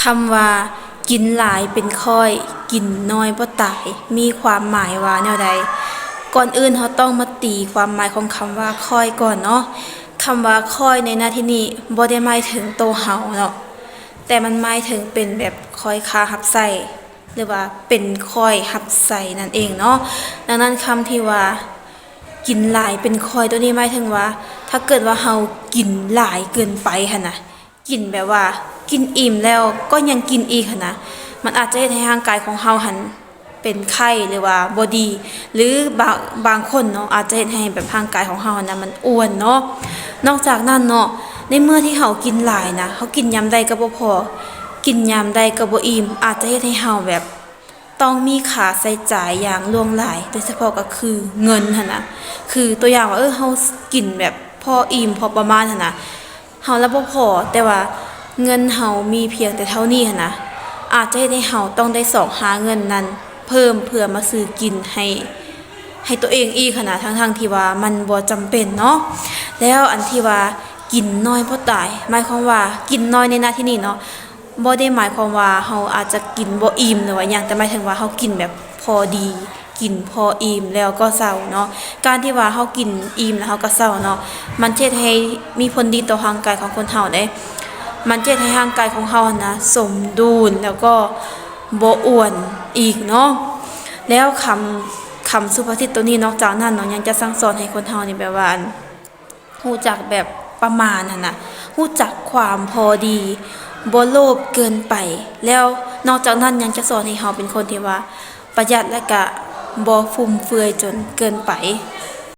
ຄຳວ່າ ກິນຫຼາຍເປັນຂ້ອຍ ກິນນ້ອຍບໍ່ຕາຍ ມີຄວາມໝາຍວ່າແນວໃດ? ກ່ອນອື່ນເຮົາຕ້ອງມາຕີຄວາມໝາຍຂອງຄຳວ່າຂ້ອຍກ່ອນເນາະ. ຄຳວ່າຂ້ອຍໃນນະທີ່ນີ້ບໍ່ໄດ້ໝາຍເຖິງໂຕເຮົາເນາະ, ແຕ່ມັນໝາຍເຖິງເປັນແບບຂ້ອຍຄ່າຮັບໃຊ້ ຫຼືວ່າເປັນຂ້ອຍຮັບໃຊ້ນັ້ນເອງເນາະ. ດັ່ງນັ້ນຄຳທີ່ວ່າ ກິນຫຼາຍເປັນຂ້ອຍໂຕນີ້ໝາຍເຖິງວ່າ ຖ້າເກີດວ່າເຮົາກິນຫຼາຍເກີນໄປຫັ້ນນະ, ກິນແບບວ່າກິນອີ່ມແລ້ວກໍຍັງກິນອີກຫັ້ນນະ, ມັນອາດຈະເຮັດໃຫ້ຮ່າງກາຍຂອງເຮົາຫັ້ນເປັນໄຂ້ ຫຼືວ່າບໍ່ດີ ຫຼືບາງ ບາງຄົນເນາະ ອາດຈະເຮັດໃຫ້ແບບຮ່າງກາຍຂອງເຮົາຫັ້ນນະມັນອ້ວນເນາະ. ນອກຈາກນັ້ນເນາະ ໃນເມື່ອທີ່ເຮົາກິນຫຼາຍນະ ເຮົາກິນຍາມໃດກໍບໍ່ພໍ ກິນຍາມໃດກໍບໍ່ອີ່ມ ອາດຈະເຮັດໃຫ້ເຮົາແບບ ຕ້ອງມີຄ່າໃຊ້ຈ່າຍຢ່າງຫຼວງຫຼາຍ ໂດຍສະເພາະກໍຄືເງິນຫັ້ນນະ. ຄືຕົວຢ່າງວ່າ ເອີ ເຮົາກິນແບບພໍອີ່ມພໍປະມານຫັ້ນນະ ເຮົາລະບໍ່ພໍ ແຕ່ວ່າເງິນເຮົາມີພຽງແຕ່ເທົ່ານີ້ຫັ້ນນະ ອາດຈະເຮັດໃຫ້ເຮົາຕ້ອງໄດ້ຊອກຫາເງິນນັ້ນເພີ່ມ ເພື່ອມາຊື້ກິນໃຫ້ ໃຫ້ຕົວເອງອີກຫັ້ນນະ ທັງໆທີ່ວ່າມັນບໍ່ຈຳເປັນເນາະ. ແລ້ວອັນທີ່ວ່າ ກິນນ້ອຍບໍ່ຕາຍ ໝາຍຄວາມວ່າ ກິນນ້ອຍໃນນະທີ່ນີ້ເນາະ ບໍ່ໄດ້ໝາຍຄວາມວ່າເຮົາອາດຈະກິນບໍ່ອີ່ມ ຫຼືວ່າຫຍັງ ແຕ່ໝາຍເຖິງວ່າເຮົາກິນແບບພໍດີ ກິນພໍອີ່ມແລ້ວກໍເຊົາເນາະ. ການທີ່ວ່າເຮົາກິນອີ່ມແລ້ວເຮົາກໍເຊົາເນາະ ມັນຈະເຮັດໃຫ້ມີຜົນດີຕໍ່ຮ່າງກາຍຂອງຄົນເຮົາເດ້. ມັນຈະເຮັດໃຫ້ຮ່າງກາຍຂອງເຮົາຫັ້ນນະສົມດຸນ ແລ້ວກໍບໍ່ອ້ວນອີກເນາະ. ແລ້ວຄຳ ຄຳສຸພາສິດໂຕນີ້ ນອກຈາກນັ້ນເນາະ ຍັງຈະສັ່ງສອນໃຫ້ຄົນເຮົານີ້ແບບວ່າ ອັນ ຮູ້ຈັກແບບປະມານຫັ້ນນະ ຮູ້ຈັກຄວາມພໍດີ ບໍ່ໂລບເກີນໄປ. ແລ້ວນອກຈາກນັ້ນຍັງຈະສອນໃຫ້ເຮົາເປັນຄົນທີ່ວ່າປະຢັດ ແລະກະບໍ່ຟຸມເຟືອຍຈົນເກີນໄປ.